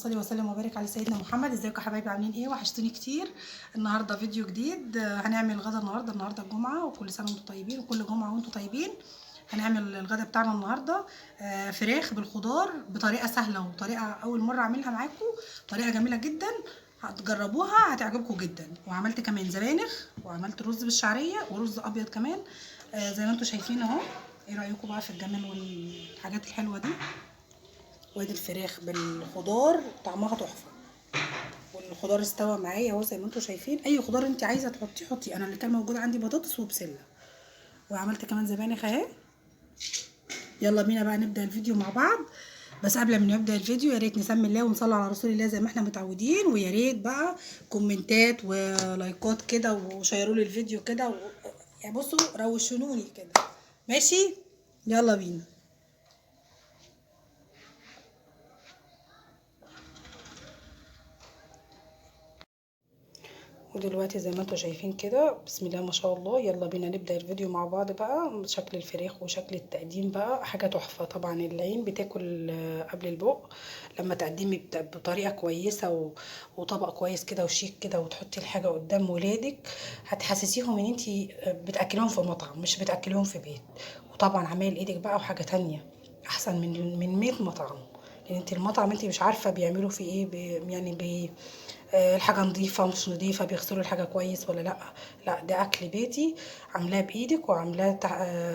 صل وسلم وبارك على سيدنا محمد. ازيكم يا حبايبي؟ عاملين ايه؟ وحشتوني كتير. النهارده فيديو جديد، هنعمل غدا النهارده الجمعة، وكل سنة وانتم طيبين، وكل جمعه وانتم طيبين. هنعمل الغدا بتاعنا النهارده فراخ بالخضار بطريقة سهلة وطريقه اول مرة اعملها معاكم، طريقه جميلة جدا هتجربوها هتعجبكم جدا. وعملت كمان زبانخ، وعملت رز بالشعريه ورز ابيض كمان، زي ما انتم شايفين اهو. ايه رايكم بقى في الجمال والحاجات الحلوة دي؟ وادي الفراخ بالخضار طعمها تحفة، والخضار استوى معايا اهو زي ما انتم شايفين. اي خضار انت عايزه تحطيه حطيه، انا اللي كان موجود عندي بطاطس وبسله، وعملت كمان زبانخ اهي. يلا بينا بقى نبدا الفيديو مع بعض. بس قبل ما نبدا الفيديو يا ريت نسمي الله ونصلي على رسول الله زي ما احنا متعودين، ويا ريت بقى كومنتات ولايكات كده، وشيروا لي الفيديو كده يعني بصوا روشنوني كده، ماشي؟ يلا بينا. ودلوقتي زي ما انتم شايفين كده بسم الله ما شاء الله، يلا بينا نبدأ الفيديو مع بعض بقى. شكل الفراخ وشكل التقديم بقى حاجة تحفة. طبعا العين بتاكل قبل البق، لما تقدمي بطريقة كويسة وطبق كويس كده وشيك كده، وتحطي الحاجة قدام ولادك، هتحسسيهم ان انتي بتاكليهم في مطعم مش بتاكليهم في بيت. وطبعا عمايل ايدك بقى وحاجة تانية احسن من 100 مطعم، لان انت المطعم انت مش عارفة بيعملوا فيه ايه، يعني الحاجة نظيفة مش نظيفة، بيغسلوا الحاجة كويس ولا لأ. لا ده أكل بيتي عاملاه بإيدك وعاملاه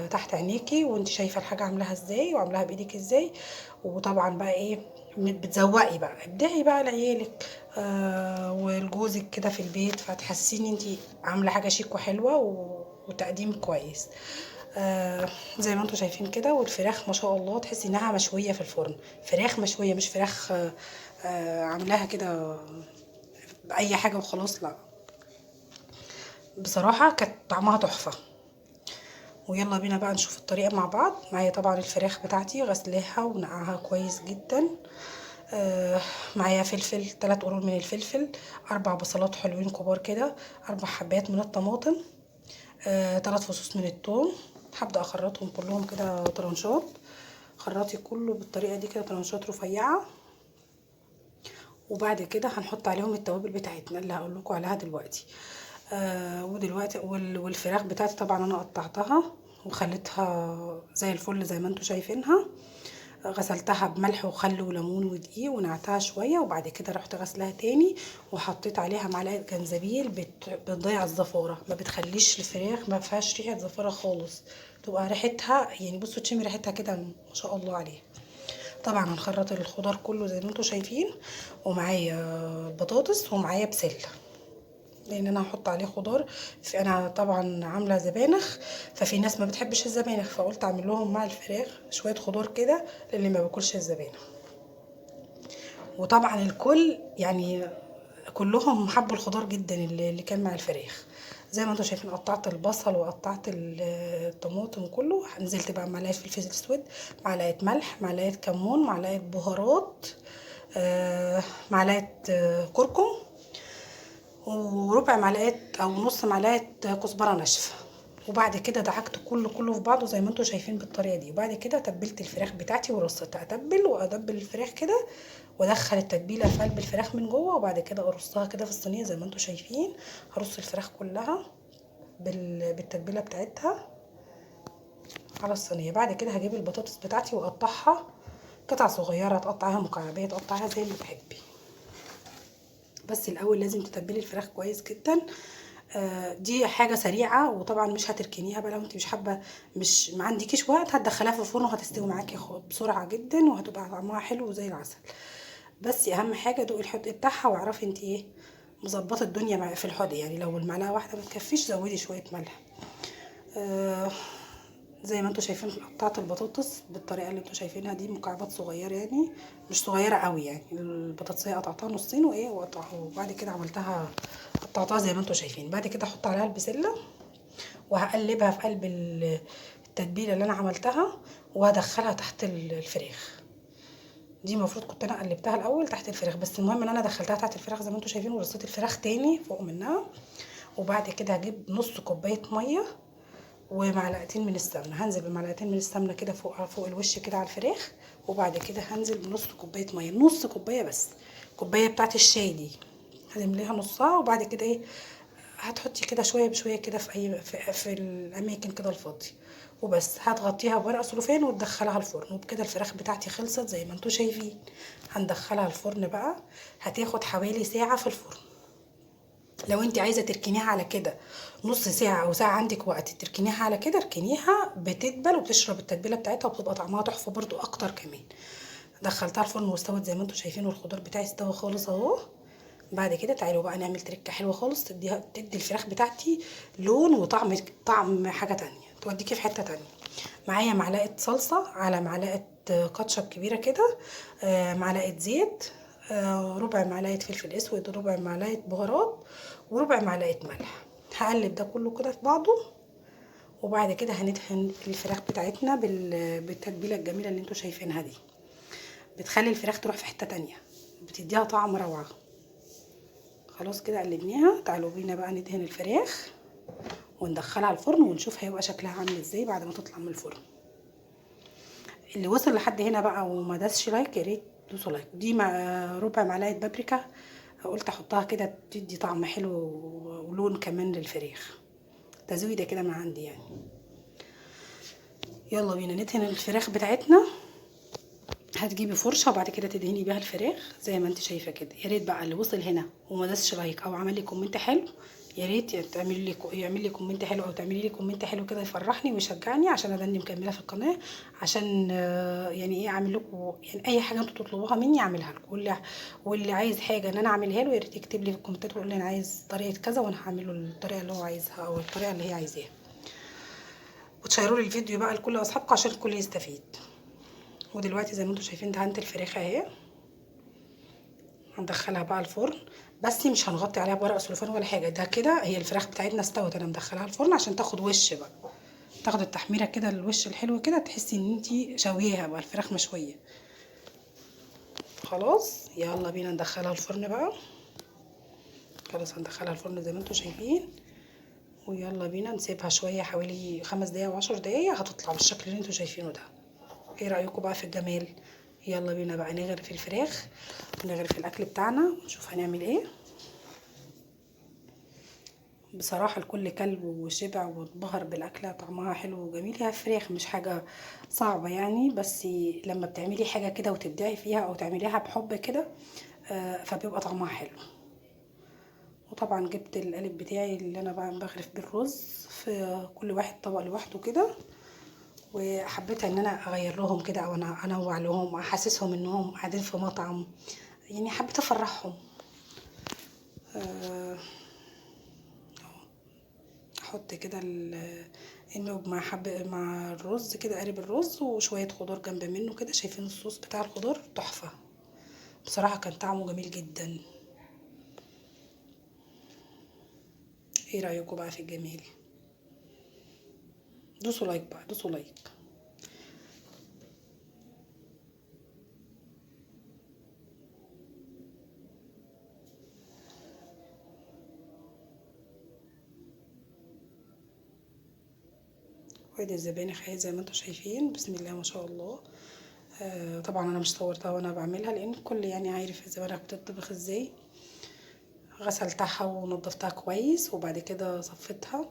تحت عينيكي، وانت شايفة الحاجة عاملاها ازاي وعاملاها بإيدك ازاي. وطبعا بقى ايه، بتزوقي بقى، ابدعي بقى لعيالك ولجوزك كده في البيت، فتحسي ان انت عاملة حاجة شيك وحلوة وتقديم كويس. زي ما انتم شايفين كده. والفراخ ما شاء الله تحسي انها مشوية في الفرن، فراخ مشوية مش فراخ عاملاها كده بأي حاجة وخلاص، لا بصراحة كانت طعمها تحفة. ويلا بينا بقى نشوف الطريقة مع بعض. معايا طبعا الفراخ بتاعتي غسلاها ونقعها كويس جدا. معايا فلفل، 3 قرون من الفلفل، 4 بصلات حلوين كبار كده، 4 حبات من الطماطم، 3 فصوص من الثوم. هبدأ اخرطهم كلهم كده طرنشات، خرطي كله بالطريقة دي كده طرنشات رفيعة. وبعد كده هنحط عليهم التوابل بتاعتنا اللي هقول لكم عليها دلوقتي. ودلوقتي والفراخ بتاعتي طبعا انا قطعتها وخليتها زي الفل زي ما انتم شايفينها، غسلتها بملح وخل وليمون ودقيق ونقعتها شوية، وبعد كده رحت غسلها تاني وحطيت عليها معلقه جنزبيل بتضيع الزفاره، ما بتخليش الفراخ ما فيهاش ريحه زفاره خالص، تبقى ريحتها يعني بصوا تشمي ريحتها كده ما شاء الله عليها. طبعا هنخرط الخضار كله زي ما انتم شايفين، ومعايا بطاطس ومعايا بسلة لان انا هحط عليه خضار. انا طبعا عامله زبانخ، ففي ناس ما بتحبش الزبانخ، فقلت اعمل لهم مع الفراخ شوية خضار كده للي ما بياكلش الزبانخ. وطبعا الكل يعني كلهم حبوا الخضار جدا اللي كان مع الفراخ. زي ما انتم شايفين قطعت البصل وقطعت الطماطم كله، نزلت بقى معلقه فلفل اسود، معلقه ملح، معلقه كمون، معلقه بهارات، معلقه كركم، وربع معلقه او نص معلقه كزبره ناشفة. وبعد كده دعكت كله في بعضه زي ما انتم شايفين بالطريقة دي. وبعد كده تبلت الفراخ بتاعتي ورصتها، اتبل وادبل الفراخ كده وادخل التتبيله في قلب الفراخ من جوه، وبعد كده ارصها كده في الصينية زي ما انتم شايفين. هرص الفراخ كلها بالتتبيله بتاعتها على الصينية. بعد كده هجيب البطاطس بتاعتي واقطعها قطع صغيرة، تقطعها مكعبات، تقطعها زي ما تحبي، بس الاول لازم تتبلي الفراخ كويس جدا. دي حاجة سريعة، وطبعا مش هتركنيها بقى لو انت مش حابة، مش ما عندكيش وقت، هتدخليها في الفرن وهتستوي معاكي بسرعة جدا، وهتبقى طعمها حلو زي العسل. بس اهم حاجة دوقي الحدق بتاعها واعرفي انت ايه مظبطه الدنيا في الحدق، يعني لو المعلقة واحدة ما تكفيش زودي شوية ملح. زي ما انتم شايفين قطعت البطاطس بالطريقة اللي انتم شايفينها دي، مكعبات صغيرة يعني مش صغيرة قوي، يعني البطاطسيه قطعتها نصين وايه وبعد كده عملتها قطعتها زي ما انتم شايفين. بعد كده احط عليها البسله وهقلبها في قلب التتبيله اللي انا عملتها، وهدخلها تحت الفراخ. دي المفروض كنت انا قلبتها الاول تحت الفراخ، بس المهم ان انا دخلتها تحت الفراخ زي ما انتم شايفين، ورصيت الفراخ تاني فوق منها. وبعد كده هجيب نص كوباية مية ومعلقتين من السمنة. هنزل بمعلقتين من السمنة كده فوق الوش كده على الفراخ، وبعد كده هنزل بنص كوباية مية، نص كوباية بس، كوباية بتاعه الشاي دي هنمليها نصها. وبعد كده ايه، هتحطي كده شوية بشوية كده في اي في الاماكن كده الفاضيه وبس. هتغطيها بورق سلوفان وتدخلها الفرن. وبكده الفراخ بتاعتي خلصت زي ما انتوا شايفين. هندخلها الفرن بقى، هتاخد حوالي ساعة في الفرن. لو انت عايزه تركنيها على كده نص ساعة او ساعة، عندك وقت تركنيها على كده اركنيها، بتدبل وبتشرب التتبيله بتاعتها وبتبقى طعمها تحفة برضو اكتر كمان. دخلتها الفرن واستوت زي ما انتوا شايفين، والخضار بتاعي استوى خالص اهو. بعد كده تعالوا بقى نعمل تركه حلوة خالص تدي الفراخ بتاعتي لون وطعم، طعم حاجة تانية، توديكي في حتة تانية. معايا معلقه صلصه على معلقه كاتشب كبيرة كده، معلقه زيت، ربع معلقه فلفل اسود، ربع معلقه بهارات، وربع معلقه ملح. هقلب ده كله كده في بعضه، وبعد كده هندهن الفراخ بتاعتنا بالتتبيله الجميلة اللي انتوا شايفينها دي. بتخلي الفراخ تروح في حتة تانية، بتديها طعم روعه. خلاص كده قلبناها. تعالوا بينا بقى ندهن الفراخ وندخلها الفرن ونشوف هيبقى شكلها عامل ازاي بعد ما تطلع من الفرن. اللي وصل لحد هنا بقى وما داسش like، يا ريت دوسوا like. دي مع ربع معلقه بابريكا، قلت احطها كده تدي طعم حلو ولون كمان للفراخ، تزويده كده من عندي يعني. يلا بينا ندهن الفراخ بتاعتنا. هتجيبي فرشه وبعد كده تدهني بيها الفراخ زي ما انت شايفه كده. يا ريت بقى اللي وصل هنا وما داسش like او عمل لي comment حلو، يا ريت يعمل لي comment حلو او تعملي لي comment حلو كده، يفرحني ويشجعني عشان ادني مكملة في القناة، عشان يعني ايه اعمل لكم يعني اي حاجة انتوا تطلبوها مني اعملها لكم. واللي عايز حاجة ان انا اعملها له يا ريت يكتب لي في الكومنتات ويقول لي انا عايز طريقه كذا، وانا هعمل له الطريقة اللي هو عايزها او الطريقة اللي هي عايزاها. وتشيروا لي الفيديو بقى لكل اصحابكم عشان الكل يستفيد. ودلوقتي زي ما انتم شايفين دهنت الفراخ اهي، هندخلها بقى الفرن، بس مش هنغطي عليها بورق سلوفان ولا حاجة. ده كده هي الفراخ بتاعتنا استوت، انا مدخلها الفرن عشان تاخد وش بقى، تاخد التحميره كده، الوش الحلو كده، تحسي ان انتي شويها بقى، الفراخ مشوية. خلاص يلا بينا ندخلها الفرن بقى. خلاص هندخلها الفرن زي ما انتم شايفين، ويلا بينا نسيبها شوية حوالي 5 دقايق و10 دقايق، هتطلع بالشكل اللي انتم شايفينه ده. ايه رايكم بقى في الجمال؟ يلا بينا بقى نغرف الفراخ ونغرف الاكل بتاعنا ونشوف هنعمل ايه. بصراحة الكل كلب وشبع واتبهر بالاكله، طعمها حلو وجميل. هي فراخ مش حاجة صعبة يعني، بس لما بتعملي حاجة كده وتبدعي فيها او تعمليها بحب كده فبيبقى طعمها حلو. وطبعا جبت القالب بتاعي اللي انا بقى بغرف بالرز في كل واحد طبق لوحده كده، وحبيت ان انا اغير لهم كده او انا انوع لهم، احسسهم انهم قاعدين في مطعم يعني، حبيت افرحهم. احط كده النوب مع حب مع الرز كده، قارب الرز وشوية خضار جنب منه كده. شايفين الصوص بتاع الخضار تحفة بصراحة، كان طعمه جميل جدا. ايه رايكم بقى في الجمال؟ دوسوا like بقى، دوسوا like. وادي الزبانخ اهي زي ما انتم شايفين، بسم الله ما شاء الله. طبعا انا مش صورتها وانا بعملها لان الكل يعني عارف الزبانخ بتطبخ ازاي. غسلتها ونضفتها كويس، وبعد كده صفيتها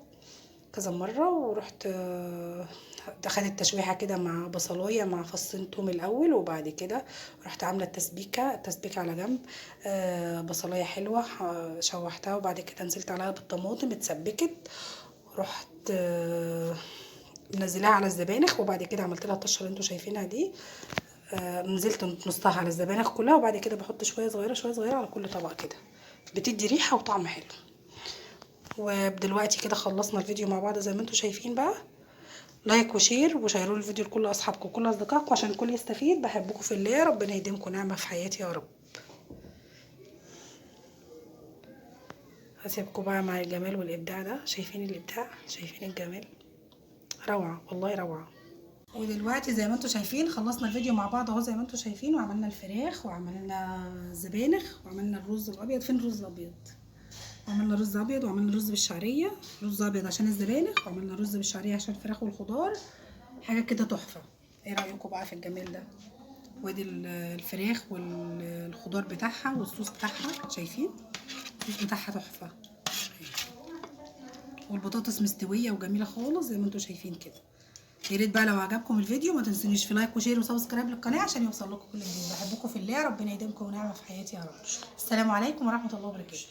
كذا مرة، ورحت دخلت تشويحه كده مع بصلايه مع فصين توم الاول، وبعد كده رحت عامله التسبيكه على جنب، بصلايه حلوة شوحتها، وبعد كده نزلت عليها بالطماطم اتسبكت، رحت منزلاها على الزبانخ، وبعد كده عملت لها الطشه اللي انتوا شايفينها دي، نزلت نصها على الزبانخ كلها، وبعد كده بحط شوية صغيرة شوية صغيرة على كل طبق كده، بتدي ريحه وطعم حلو. ودلوقتي كده خلصنا الفيديو مع بعض زي ما انتوا شايفين بقى. like و share، وشيروا الفيديو لكل اصحابكم وكل اصدقائكم عشان الكل يستفيد. بحبكم في الله، ربنا يديمكم نعمه في حياتي يا رب. هسيبكم بقى مع الجمال والابداع ده. شايفين الابداع، شايفين الجمال، روعه والله روعه. ودلوقتي زي ما انتوا شايفين خلصنا الفيديو مع بعض اهو زي ما انتوا شايفين، وعملنا الفراخ وعملنا الزبانخ وعملنا الرز الابيض. فين الرز الابيض؟ وعملنا رز ابيض وعملنا رز بالشعريه، رز ابيض عشان الزبانخ، وعملنا رز بالشعريه عشان الفراخ والخضار. حاجة كده تحفة. ايه رايكم بقى في الجمال ده؟ وادي الفراخ والخضار بتاعها والصوص بتاعها، شايفين الصوص بتاعها تحفة، والبطاطس مستوية وجميلة خالص زي ما انتم شايفين كده. يا ريت بقى لو عجبكم الفيديو ما تنسونيش في like و share و subscribe للقناة عشان يوصل لكم كل جديد. بحبكم في الله، ربنا يديمكم ونعمه في حياتي يا رب. السلام عليكم ورحمة الله وبركاته.